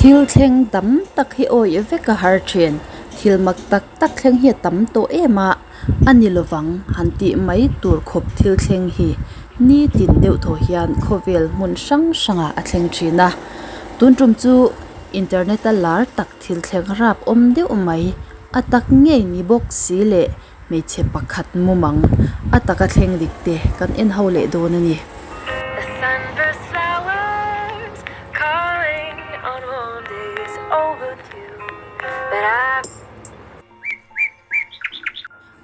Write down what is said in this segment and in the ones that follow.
Thil thleng tam tak hi awih vek a har thin. Thil mak tak tak thleng hi a tam tawh em a, a ni lovang han tih mai tur khawp thil thleng hi nitin deuh thaw hian khawvel hmun hrang hrangah a thleng thin a. Tun tum chu internet a lar tak thil thleng rap awm deuh mai a tak ngei ni bawk si leh hmeichhe pakhat mumang a taka thleng dik te kan en ho leh dawn a ni.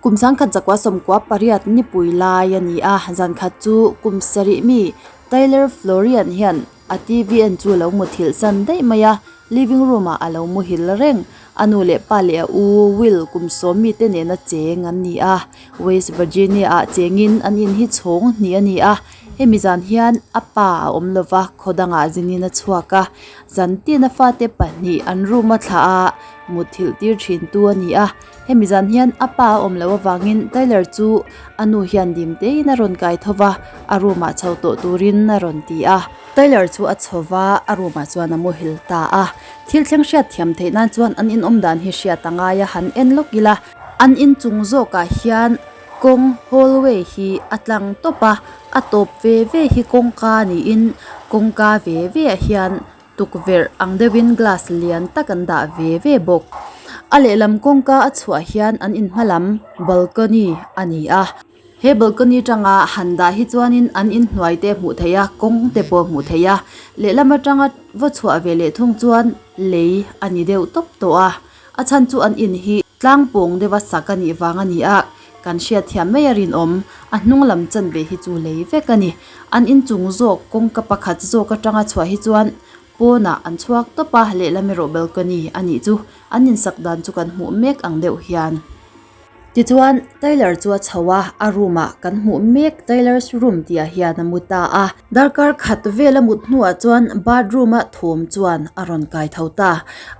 Kum sangkhat zakua sawmkua pariat nipui lai a ni a, zan khat chu kum sarih mi Tyler Florian hian A TV en chu a lo muthilh san daih mai a, living room ah a lo muhil reng. A nu leh pa leh a u Will kum sawm mite nena cheng an ni a, West Virginia ah chengin an in hi chhawng hnih a ni a. Hemi zan hian a pa a awm lova, khaw dangah zinin a chhuak a, zan tin a fate pahnih an room a thlah a, muthilh tir thin tu a ni a. Hemi zan hian a pa a awm loh avangin Tyler chu a nu hian dim tein a rawn kai tho va, a room ah chho tawh turin a rawn ti a. Tyler chu a chho va, a room ah chuan a muhil ta a. Thil thleng hriat thiam theih nan chuan an inawm dan hi hriat a ngai a, han en lawk ila. An inchung zawkah hian kawng hallway hi a tlang tawp a, a tawp ve ve hi kawngka niin kawngka ve ve ah hian Tukverh ang deuhin glass lian tak an dah ve ve bawk. A lehlam kawngka a chhuah hian an in hma lam balcony a ni a. He balcony tanga han dah hi chuanin an inhnuai te hmuh theih a, kawng te pawh hmuh theih a. Lehlam atanga va chhuah ve leh thung chuan lei a ni deuh tawp tawh a. A chhan chu an in hi tlang pawng deuha sak a nih vang a ni a, kan hriat thiam mai a rinawm. A hnung lam chanve hi chu lei vek a ni. An inchung zawk kawngka pakhat zawk atanga chhuah hi chuan pawnah an chhuak tawp a, lehlam erawh balcony a nih chu an insak dan chu kan hmuh mek ang deuh hian. Tichuan, Tyler chu a chho a, a room ah kan hmuh mek Tyler's room tih ah hian a mu ta a. Darkar khat vel a mut hnuah chuan bathroom a thawm chuan a rawn kai tho ta.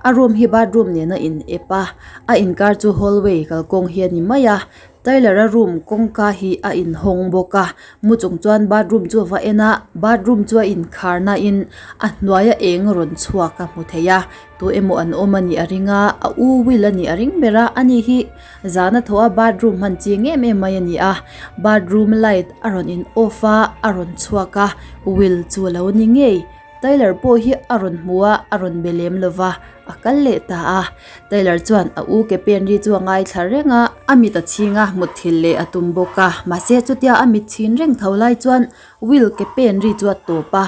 A room hi bathroom nen a in ep a, a inkar chu hallway kalkawng hi a ni mai a. Tyler a room kawngka hi a inhawng bawk a, mu chung chuan bathroom chu a va en a, bathroom chu a inkhar na in a hnuaia eng rawn chhuak a hmu thei a. Tu emaw an awm a nih a ring a, a u Will a nih a ring ber a, ani hi zana thaw a bathroom hman ching em em mai a ni a, bathroom light a rawn in off a, a rawn chhuak a, Will chu a lo ni ngei. Tyler pawh hi a rawn hmu a, a rawn be lem lo va, a kal leh ta a. Tyler chuan a u ke pen ri chu a ngaithla reng a, a mit a chhing a, mutthilh leh a tum bawk a, mahse chutia a mit chhin reng tho lai chuan Will ke pen ri chu a tawp a,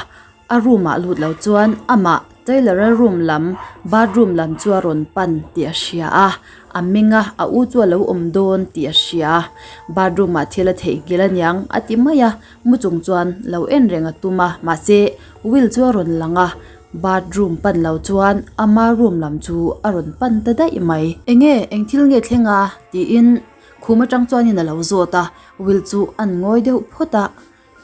A room ah lut lo chuan amah Taylor-a room lam bathroom lam chu a rawn pan tih a hria a, a meng a, a u chu a lo awm dawn tih a hria a, bathroom ah thil a theihnghilh aniang a ti mai a, mu chung chuan lo en reng a tum a, mahse Will chu a rawn lang a, bathroom pan lo chuan ama room lam chu a rawn pan ta daih mai. Enge eng thil nge thleng a? tiin khum atang chuanin a lo zawt a, Will chu an ngawi deuh phawt a.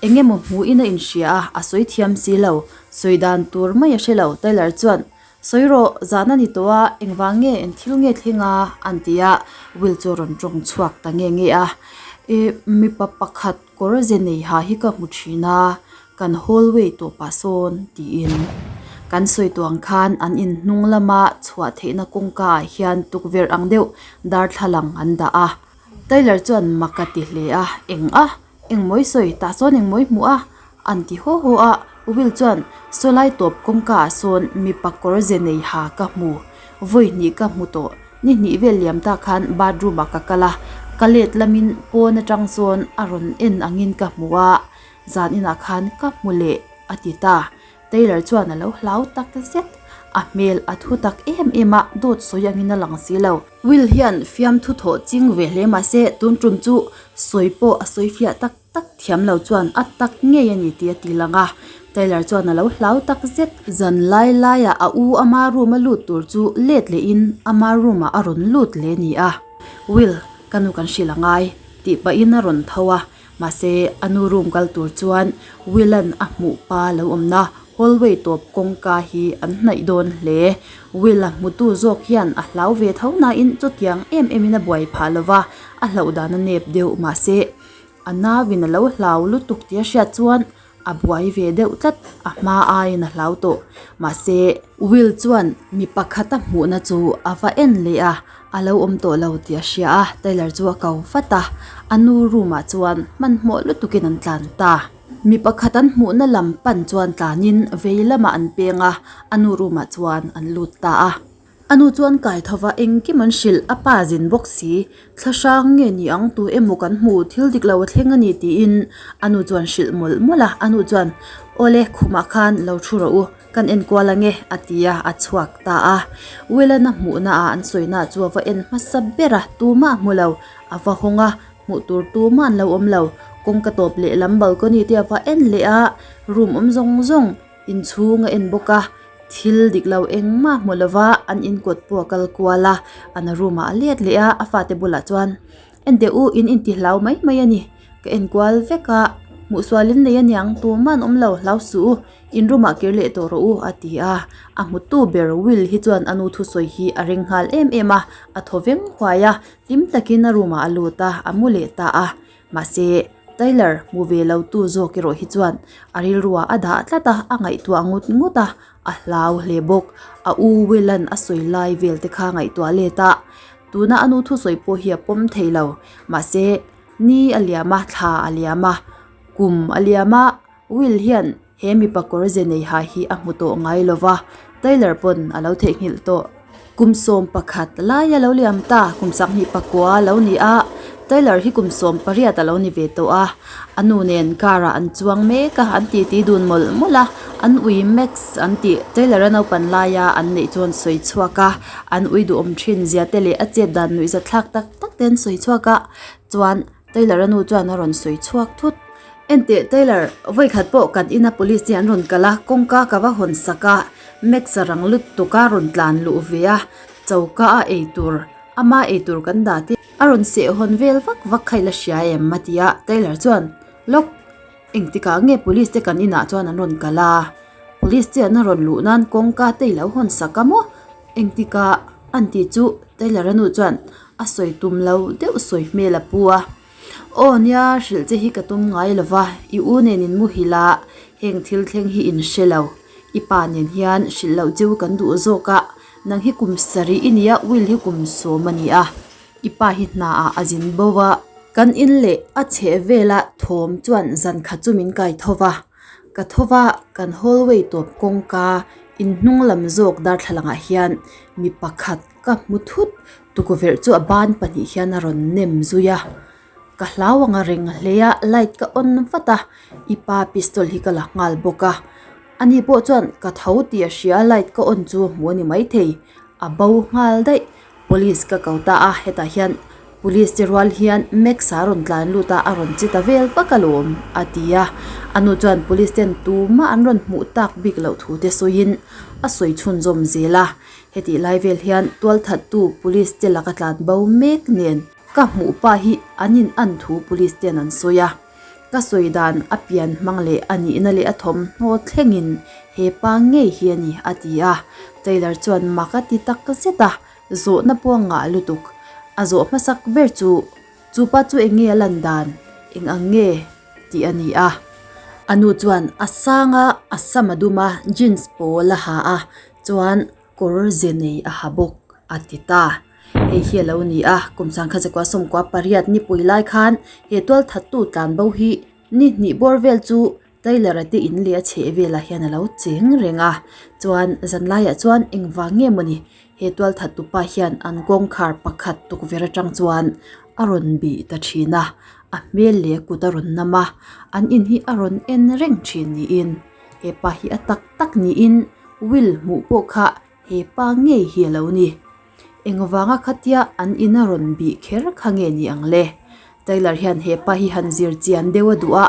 Eng emaw hmuhin a inhria a, a sawi thiam si lo. Sawi dan tur mai a hre lo. Tyler chuan, Sawi rawh, zan a ni tawh a, engvang nge, eng thil nge thleng a? an ti a, Will chu a rawn tawng chhuak ta nge nge a. Ih, mipa pakhat kawr ze nei ha hi ka hmu thin a, kan hallway tawpah sawn, tiin. Kan sawi tuang khan an in hnung lama chhuah theihna kawngka ah hian tukverh ang deuh darthlalang an dah a. Tyler chuan mak a ti hle a, Eng a? Engmawi sawi tah chuan engmawi hmuh a? An ti haw haw a, Will chuan sawlai tawp kawngka ah sawn mipa kawr ze nei ha ka hmu, vawi hnih ka hmu tawh, ni hnih vel liam ta khan bathroom ah ka kal a, ka let lamin pawn atang sawn a rawn en angin ka hmu a, zan inah khan ka hmu leh a ti ta. Taylor chuan a lo hlau tak zet, a hmel a thu tak em em a, dawt sawi angin a lang si lo. Will hian fiamthu thawh ching ve hle mahse tun tum chu sawi pawh a sawi fiah tak tak thiam lo chuan a tak ngei a ni tih a ti lang a. Taylor chuan a lo hlau tak zet. Zan lai laiah a u ama room a lut tur chu let lehin ama room ah a rawn lut leh a ni a. Will, ka nu kan hrilh a ngai tih pahin a rawn tho a. Mahse, a nu room kal tur chuan Will-a'n a hmuh pa lo awmna hallway tawp kawngka hi an hnaih dawn hle. Will-a hmutu zawk hian a hlau ve tho nain chutiang em emin a buai phah lo va, a hlauh dan a nep deuh. Mahse, a nauin a lo hlau lutuk tih a hriat chuan A buai ve deuh tlat, a hma aiin a hlau tawh. Mahse, Will chuan mi pakhat a hmuhna chu a va en leh a, a lo awm tawh lo tih a hria a, Tyler chu a ko vat a, a nu room ah chuan hmanhmawh lutukin an tlan ta. Mi pakhat an hmuhna lam pan chuan tlanin vei lamah an peng a, a nu room ah chuan an lut ta a. A nu chuan kai tho va engkim an hrilh, a pa zin bawk si, thla hrang nge ni ang tu emaw kan hmu, thil dik lo a thleng a ni tiin a nu chuan hrilh mawlh mawlh a, a nu chuan Awle khumah khan lo thu rawh u, kan enkual ange a ti a, a chhuak ta a. Will-an a hmuhna ah an sawina chu a va en hmasa ber a, tumah a hmu lo, a va hawng a, hmuh tur tumah an lo awm lo, kawngka tawp lehlam balcony te a va en leh a, room awm zawng zawng Inchhung a en bawk a, thil dik lo engmah hmu lova an inkawt pawh a kal kual a, an room ah a let leh a, a fate bulah chuan en teh u in inti hlau mai mai a ni, ka en kual vek a, hmuh sual in nei a niang tumah an awm lo hlau suh u, in room ah kir leh tawh rawh u a ti a, a hmutu ber Will hi chuan a nu thusawi hi a ring nghal em em a, a thaw veng huai a, hlim takin a room ah a lut a, a mu leh ta a. Mahse, Tyler hmu ve lo tu zawk erawh hi chuan a rilruah a dah tlat a, a ngaihtuah ngut ngut a, a hlau hle bawk. A u Will-a'n a sawi lai vel te kha ngaihtuah let a, tuna a nu thusawi pawh hi a pawm thei lo. Mahse, ni a liam a, thla a liam a, kum a liam a, Will hian he mipa kawr ze nei ha hi a hmu tawh ngai lo va, Tyler pawn a lo theihnghilh tawh. Kum 11 lai a lo liam ta, kum 28 a lo ni a, Tyler hi kum 18 a lo ni ve tawh a, a nu nen car ah an chuang mek a, an titi dun mawlh mawlh a, an ui Max an tih Tyler a naupan laia an neih chuan sawi chhuak a, an ui duhawm thin zia te leh a chet dan nuihzat thlak tak tak te an sawi chhuak a, chuan Taylor a nu chuan a rawn sawi chhuak thut. Enteh Taylor, vawikhat pawh kan ina police te an rawn kal a, kawngka ka va hawn sak a, Max a rang lutuk a rawn tlan luh ve a, choka a ei tur, ama ei tur kan dah te a rawn seh hawn vel vak vak kha i la hria em? a ti a, Taylor chuan, Lawk, engtikah nge police te kan inah chuan an rawn kal a, police te an rawn luh nan kawngka te i lo hawn sak a maw? Engtikah an tih chu Taylor a nu chuan a sawi tum lo deuh sawi hmel a pu a, Aw nia hrilh che hi ka tum ngai lo va, i u nen in muhil a, heng thil thleng hi in hre lo. I pa nen hian hrilh loh cheu kan duh zawk a, nang hi kum sarih i nia Will hi kum sawm a ni a, i pa hi hna ah a zin bo a. Kan in leh a chheh vela thawm chuan zan khat chu min kai tho va. Ka tho va, kan hallway tawp kawngka inhnung lam zawk darthlalang ah hian mi pakhat ka hmu thut tukverh chu a ban pahnih hian a rawn nem zui a, ka hlau ang a reng hle a light ka on vat a, i pa pistol hi ka la nghal bawk a, ani pawh chuan ka tho tih a hria light ka on chu hmu a ni maithei, a bo nghal daih. Police ka ko ta a, hetah hian Police te rual hian Max a rawn tlan lut a, a rawn che ta vel vak alawm a ti a. A nu chuan Police ten tumah an rawn hmuh tak bik loh thu te sawiin a sawi chhunzawm zel a. Hetih lai vel hian tualthattu Police te laka tlan bo mek nen ka hmuh pa hi an in an thu Police ten an sawi a. Ka sawi dan a pian hmang leh a nihna leh a thawmhnaw thlengin he pa ngei hi a ni, a ti a. Taylor chuan mak a ti tak zet a, zawhna pawh a ngah lutuk. A zawh hmasak ber chu, Chu pa chu eng nge a lan dan? Eng ang nge? tih a ni a. A nu chuan a sang a, a sam a dum a, jeans pawl a ha a, chuan Kawr ze nei a ha bawk a ti ta. Hei hi a lo ni a, kum sangkhat zakua sawmkua pariat nipui lai khan he tualthattu tlanbo hi ni hnih bawr vel chu Taylor-a te in leh a chheh velah hian a lo cheng reng a. Chuan zanlaiah chuan engvang nge mawni he tualthattu pa hian an kawngkhar pakhat tukverh atang chuan a rawn bih ta thin a, a hmel leh a kut a rawn nam a, an in hi a rawn en reng thin niin he pa hi a tak tak niin Will hmuh pawh kha he pa ngei hi a lo ni. Engvanga khatia an in a rawn bih kher kha nge ni ang le? Taylor hian he pa hi han zir chian deuh a duh a,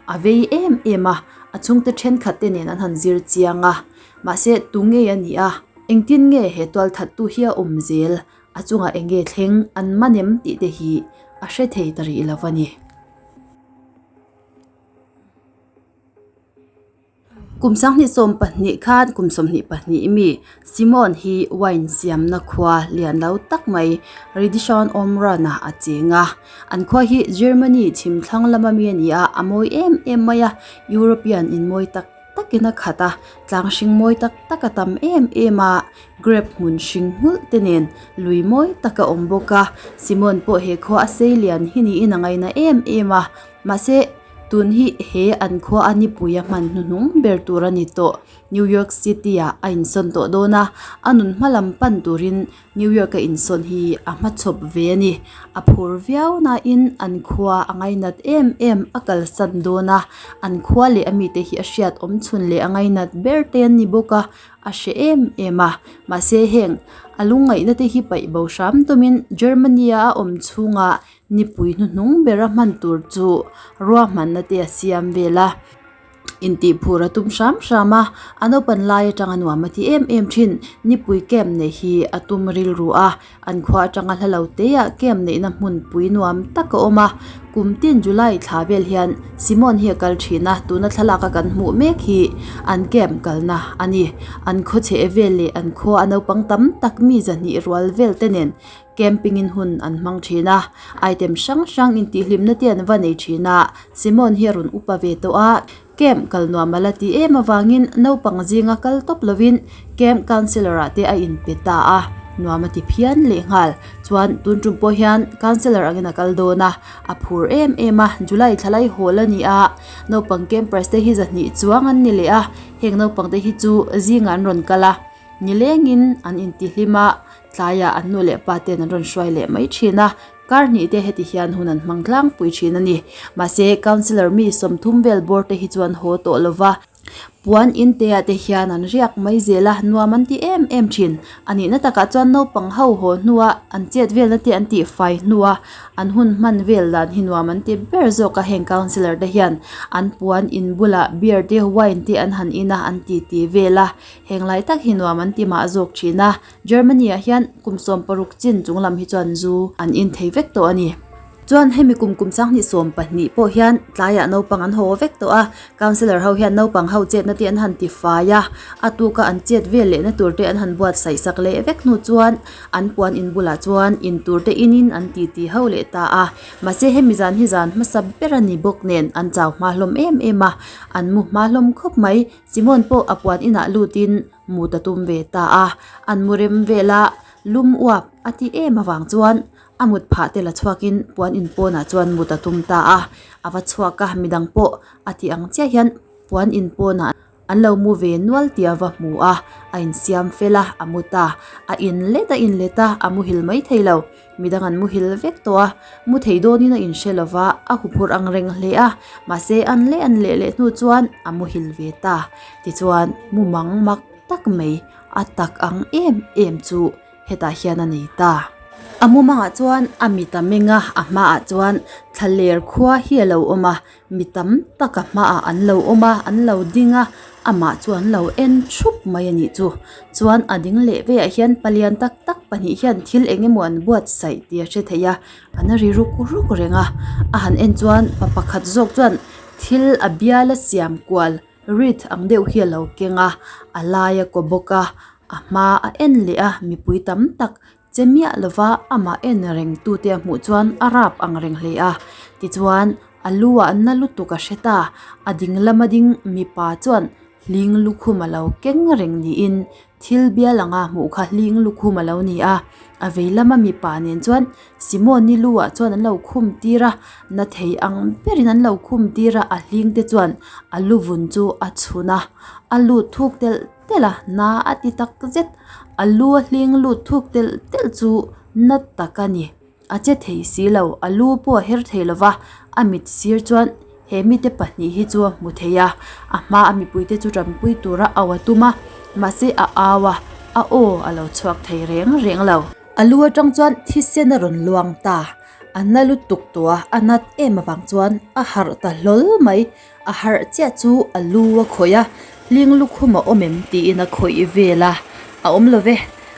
a vei em em a, a chhungte thenkhat te nen an han zir chiang a. Mahse tu ngei a ni a, engtin nge he tualthattu hi a awm zel, a chungah eng nge thleng an man em tih te hi a hre thei ta rih lo a ni. Kum 2012 khan kum 22 mi Simon hi wine siamna khua lian lo tak mai Radisson Omran ah a cheng a. An khua hi Germany chhim thlang lama mi a ni a, a mawi em em mai a, European in mawi tak takin a khat a, tlang hring mawi tak tak a tam em em a, grape hmun hring nghulh te nen lui mawi tak a awm bawk a, Simon pawh he khua a sei lian hi niin a ngaina em em a, mahse tun hi he an khua a nipui a hman hnuhnung ber tur a ni tawh, New York City ah a insawn tawh dawn a, a nun hma lam pan turin New York a insawn hi a hmachhawp ve a ni. A phur viau nain an khua a ngainat em em a kalsan dawn a, an khua leh a mite hi a hriat awm chhun leh a ngainat ber te an ni bawk a, a hre em em a. Mahse heng a lungngaihna te hi paih bo hram tumin Germany a a awm chhungah nipui hnuhnung bera hman tur chu ruahmanna te a siam vel a. Intihphur a tum hram hram a, a naupan lai atanga nuam a ti em em thin. Nipui camp neih hi a tum rilru a, an khua atanga hla lo te ah camp neihna hmunpui nuam tak a awm a. Kum tin July thla vel hian Simon hi a kal thin a, tuna thlalak a kan hmuh mek hi an camp kalna a ni. An khaw chheh vel leh an khua a naupang tam tak mi zahnih rual vel te nen Camping in hun an hmang thin a, item hrang hrang intihhlimna te an va nei thin a, Simon hi a rawn upa ve tawh a, camp kal nuam a la ti em avangin naupang zinga kal tawp lovin camp counsellor ah te a inpe ta a, nuam a ti phian leh nghal. Chuan tun tum pawh hian counsellor angin a kal dawn a, a phur em em a, July thla lai hawl a ni a, naupang campers te hi zahnih chuang an ni leh a, heng naupang te hi chu zingah an rawn kal a, nilengin an intihlim a, Tlaiah an nu leh pa ten an rawn hruai leh mai thin a, kar hnih te heti hian hun an hmang tlangpui thin a ni. Mahse, councillor mi 30 vel bawr te hi chuan haw tawh lo va, puan in te ah te hian an riak mai zel a, nuam an ti em em thin. A nihna takah chuan naupang ho haw hnua an chet velna te an tihfai hnua an hun hman vel dan hi nuam an ti ber zawk a, heng councillor te hian an puan in bulah beer te wine te an han in a, an titi vel a, heng lai tak hi nuam an ti mah zawk thin a. Germany ah hian kum 60 chin chung lam hi chuan zu an in thei vek tawh a ni. Chuan hemi kum kum 2012 pawh hian tlaiah naupang an haw vek tawh a, councillor ho hian naupang ho chetna te an han ti fai a, a tuka an chet vel lehna tur te an han buatsaih sak leh vek hnu chuan an puan in bulah chuan in tur te inin an ti ti ho leh ta a. Mahse hemi zan hi zan hmasa ber a ni bawk nen an chau hma hlawm em em a, an mu hma hlawm khawp mai. Simon pawh a puan inah lutin Mut a tum ve ta a, an mu rem vel a, lum uap a ti em avang chuan a mut phah te la chhuakin puan in pawnah chuan mut a tum ta a, a va chhuak a, midang pawh a ti ang chiah hian puan in pawnah an lo mu ve nual tih a va hmu a, a insiam fel a, a mu ta, a in let a in let a, a muhil mai thei lo, midang an muhil vek tawh a, mu thei dawnin a inhre lo va, a huphurh ang reng hle a, mahse an leh an leh leh hnu chuan a muhil ve ta. Tichuan mumang mak tak mai a tak ang em em chu hetah hian a nei ta. A mumangah chuan a mit a meng a, a hmaah chuan thlaler khua hi a lo awm a, Mi tam tak a hmaah an lo awm a, an lo ding a, amah chu an lo en thup mai a nih chu. Chuan a ding leh velah hian palian tak tak pahnih hian thil eng emaw an buatsaih tih a hre thei a, an ri ruk ruk reng a. A han en chuan pa pakhat zawk chuan thil a bial a siam kual wreath ang deuh hi a lo keng a, a lai a kaw bawk a, a hma a en leh a mipui tam tak Che miah lova amah en reng tute a hmuh chuan a rap ang reng hle a. Tichuan, a lu ah na lutuk a hre ta. A ding lama ding mipa chuan hling lukhum a lo keng reng niin thil bial anga hmuh kha hling lukhum a lo ni a. A vei lama mipa nen chuan Simoni lu ah chuan an lo khum tir a, na thei ang berin an lo khum tir a, a hling te chuan a lu vun chu a chhun a, a lut thuk telh telh a, na a ti tak zet. A lu a hling lut thuk telh telh chu na tak a ni. A che thei si lo, a lu pawh a her thei lo va, a mit sir chuan he mite pahnih hi chu a hmu thei a, a hma a mipuite chu tanpui tura au a tum a, mahse a au a, a aw a lo chhuak thei reng reng lo. A lu atang chuan thisen a rawn luang ta, a na lutuk tawh a, a nat em avang chuan a harh ta hlawl mai. A harh chiah chu a lu a khawih a, hling lukhum a awm em tiin a khawih vel a, a awm lo ve,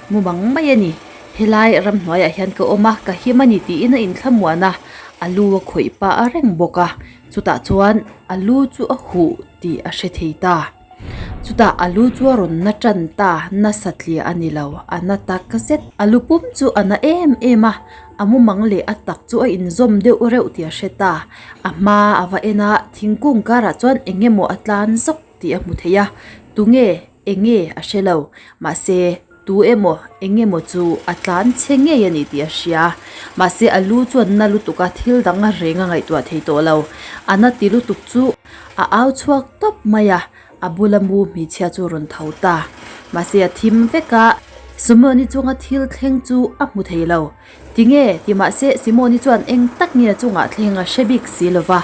mu mang mai a ni, helai ramhnuaiah hian ka awm a, ka him a ni tiin a inthlamuan a, a lu a khawih pah a reng bawk a, chutah chuan a lu chu a huh tih a hre thei ta. Chutah a lu chu a rawn na tan ta, na satliah a ni lo, a na tak zet. A lu pum chu a na em em a, a mumang leh a tak chu a inzawm deuh reuh tih a hre ta. A hma a va en a, thingkung karah chuan eng emaw a tlan zawk tih a hmu thei a, tunge eng nge a hre lo, mahse tu emaw eng emaw chu a tlan chhe ngei a ni tih a hria. Mahse a lu chuan na lutuk a thil dang a reng a ngaihtuah thei tawh lo. A na ti lutuk chu a au chhuak tawp mai a, a bula mu hmeichhia chu a rawn tho ta. Mahse a thim vek a, Simone-i chunga thil thleng chu a hmu thei lo. Tinge? ti mahse Simone-i chuan eng tak nge a chungah thleng a hre bik si lova,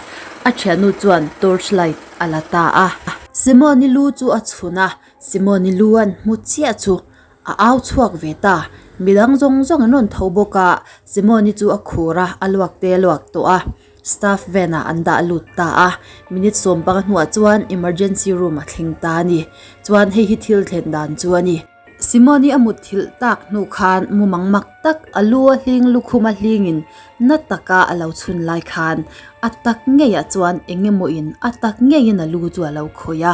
a thiannu chuan torch light a la ta a. Simone-i lu chu a chhun a, Simone-i lu an hmu chiah chu a au chhuak ve ta. Midang zawng zawng an rawn tho bawk a, Simone-i chu a khur a, a luak te a luak tawh a, staff van ah an dah lut ta a. Minute sawmpanga hnuah chuan emergency room a thleng ta a ni. Chuan hei hi thil thlen dan chu a ni. Simone-i a mutthilh tak hnu khan mumang mak tak a lu a hling lukhum a hlingin na taka a lo chhun lai khan a tak ngeiah chuan eng emaw in a tak ngeiin a lu chu a lo khawih a,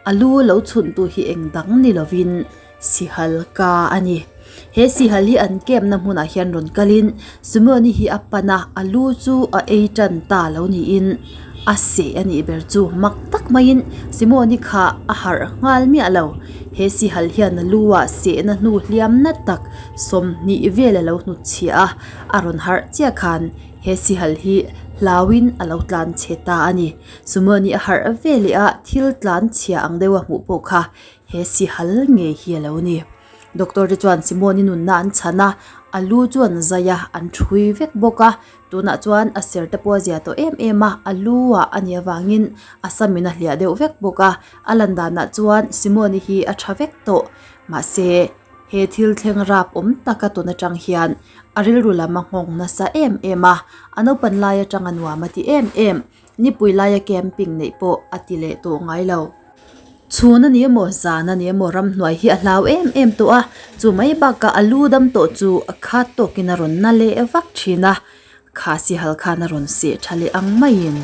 a lu lo chhuntu hi eng dang ni lovin sihal ka a ni. He sihal hi an kemna hmunah hian rawn kalin Simone-i hi a pan a, a lu chu a ei tan ta lo niin a seh a nih ber chu mak tak maiin Simone-i kha a harh nghal miah lo. He sihal hian a lu ah sehna hnu hliamna tak 20 vel a lo hnutchhiah a, a rawn harh chiah khan he sihal hi hlauin a lo tlan chhe ta a ni. Simone-i a harh ve leh a, thil tlan chhia ang deuh a hmuh pawh kha he sihal ngei hi a lo ni. Doctor te chuan Simone-i nunna an chhan a, a lu chu an zai a, an thui vek bawk a. Tunah chuan a ser te pawh a zia tawh em em a, a lu ah a nih avangin a sam in a hliah deuh vek bawk a. A lan danah chuan Simone-i hi a tha vek tawh. Mahse, he thil thleng rap awm taka tun atang hian a rilru lam a nghawng nasa em em a, a naupan lai atang a nuam a ti em em. Nipui laia camping neih pawh a ti leh tawh ngai lo. Chhun a ni emaw, zan a ni emaw ramhnuai hi a hlau em em tawh a, chu mai bakah a lu dam tawh chu a khat tawkin a rawn na leh vak thin a, kha sihal khan a rawn seh tha leh ang maiin.